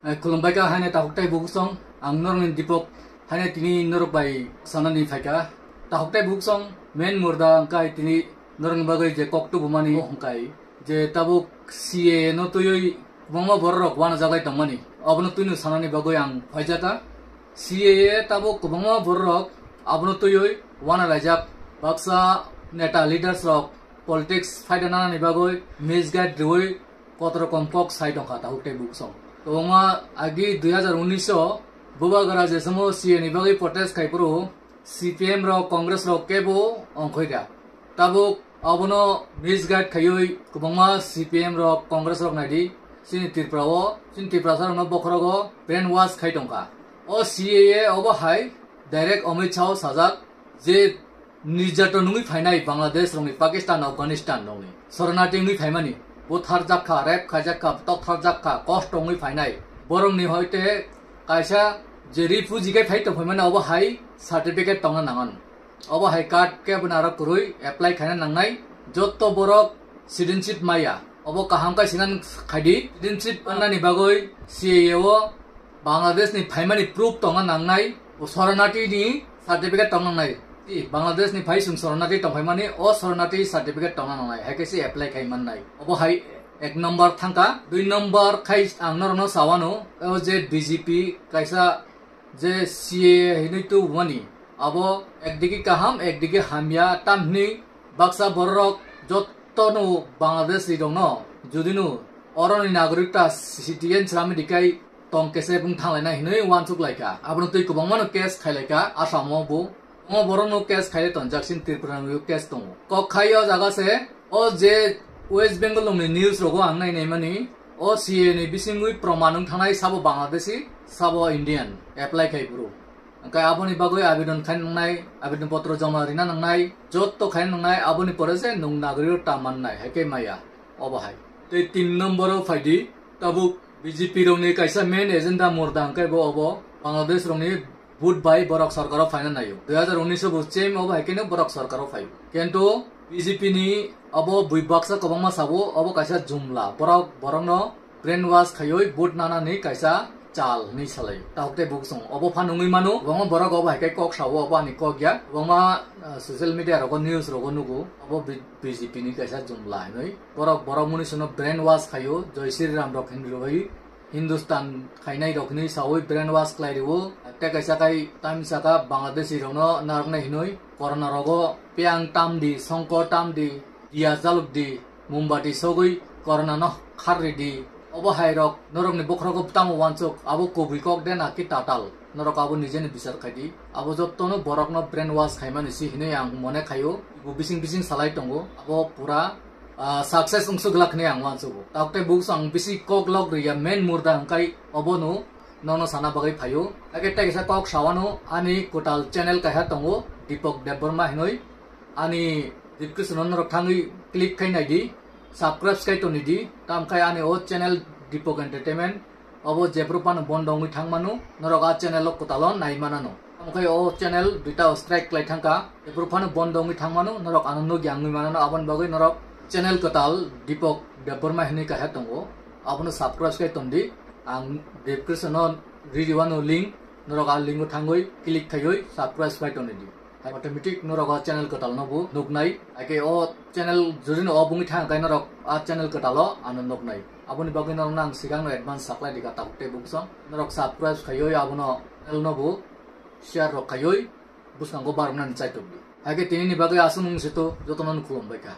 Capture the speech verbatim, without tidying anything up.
Eh, khulumbai kha haino takhuk tei bukhuk song, ang norokni Dipok haino tini norok bai sanani phaikha. Takhuk tei bukhuk song, main murda hwnkhe tini norokni bagwi je kok tubumani hwnkhe je tabuk C A A no twiwi kwbangma bororok uanajaklai tongmani, obono twino sanani bagwi ang phaijakha. C A A tabuk kwbangma bororok abono twiwi uanalaijak, baksa neta leaders rok politics phaida nanani bagwi misguide rwui kotorokom kok sai tongkha takhuk tei bukhuk song. Kwbangma agi dui hazar unis o bubagra je somo C A A ni bagwi protest khai phuru C P M rok, Congress rok kebo ongkhoi da. Tabuk abono misguide khaiwi kwbangma C P M rok, Congress rok naidi chini Tripura o, chini Tiprasa rokno bokhorogo brainwash khai tongkha. O C A A obo hai direct Amit Shah o sajak je nirjaton wngwi phainai Bangladesh rokni, Pakistan, Afghanistan rokni soronarti wngwi phaimani, butharjak kha, rape khaijak kha, toktharjak kha, kosto wngwi phainai borokni hoite kaisa je refugee khe phai tongphaimani obo hai certificate tongna nangan. Obo hai card khe bwna aro kwrwi apply khaina nangnai. Jotto borok citizenship maya, obo kaham khe sinan khaidi. Citizenship mannani bagwi C A A o Bangladesh ni phaimani proof tongna nangnai, o soronarti ni certificate tongna nangnai. I Bangladesh ni phai chwng soronarti tongphaimani, o soronarti certificate tongna nangnai, hai khe se apply khai mannai. Obo hai ek number thangkha. Dui number khai ang norokno sawano, o je B J P kaisa je C A A hinwi tubumani, abo ekdigi kaham, ekdigi hamya, tamhini baksa bororok jottono Bangladeshi rokno judino oroni nagorik ta citizen swnamwi dikai tong kese bung thanglaina hinwi uansuk laikha. Abono twi kwbangmano case khailaikha Assam o bo. Omo borokno case khaile tonjak, sin Tripura ni case tongo. Kok khai o jaga se o je West Bengal ni news rogo ang nai naimani, o C A A ni bisingwi proman wng thanai sabo Bangladeshi, sabo Indian apply khai bro. Hwnkhe aboni bagwi abidon khai nangnai, abidon potro joma rina nangnai, jotto khai nangnai, aboni pore se nwng nagorik ta mannai, hai khe maya, obo hai. Tei tin number o phaidi, tabuk B J P rokni kaisa main agenda murda hwnkhe bo obo, Bangladesh rokni vote bai borok sorkaro phaina naio. Dui hazar unis o bo same obo hai kheno borok sorkaro phaio. Kintu B J P ni obo bui baksa kwbangma sabo, obo kaisa jumla, borok, borokno brainwash khaiwi vote nanani kaisa chal hinwi salaio. Tahuk tei buksong obo phan wngwi mano, kwbangma borok obo hai khe kok sao, obo ani kok ya. Kwbangma, ah, social media rogo, news rogo nugo, obo B-, B J P ni kaisa jumla hinwi. Borok, borok muni sono brainwash khaio, Jai Shri Ram rok hinwi rwui, Hindustan khainai rok hinwi saui brainwash khlai rwo. Tei kaisa khai tamisa kha Bangladeshi rokno narwknai hinwi, corona rogo piyang tam di, songko tam di, diya jaluk di, mombati sogwi corona no khar ri di. Obo hai rok norokni bokhorogo tamo wansuk, abo kubui kok de na ki tatal? Norok abo nijeni bichar khai di. Abo jottono borokno brainwash khaimani si hinwi ang mone khaio. Bo bising bising salai tongo. Abo pura, ah, success wngsuk glak hinwi ang wansugo. Tabuk tei buksong bisi kok lok riya main murda hwnkhe obono nono sana bagwi phaio. Age tei kisa kok sawano ani kwtal channel kaisa tongo, Deepak Debbarma hinwi. Ani description o norok thangwi click khai nai di, subscribe khai toni di. Tam khai ani o channel Deepak Entertainment, obo jephru phano bondo wngwi thang mano, norok a channel o kwtalo nai manano. Tam khai o channel duita o strike klai thangkha, jephru phano bondo wngwi thang mano, norok ano nugya wngwi manano, aboni bagwi norok channel kwtal Deepak Debbarma hinwi kaisa tongo, abono subscribe khai ton di. Ang description o riri wano link, norok a link o thangwi click khaiwi subscribe khai toni di. Hai automatic norok o channel kwtal no bo nuknai. Ake o channel jodi no o bungwi thang kai norok a channel kwtal o ano nuknai. Aboni bagwi norok nang sigang no advance saklai dika tabuk tei buksong. Norok subscribe khaiwi abono channel no bo share rok khaiwi bwskango baroknani chaitok di. Ake tini ni bagwi aswk nung sito jotono no khulumbai kha.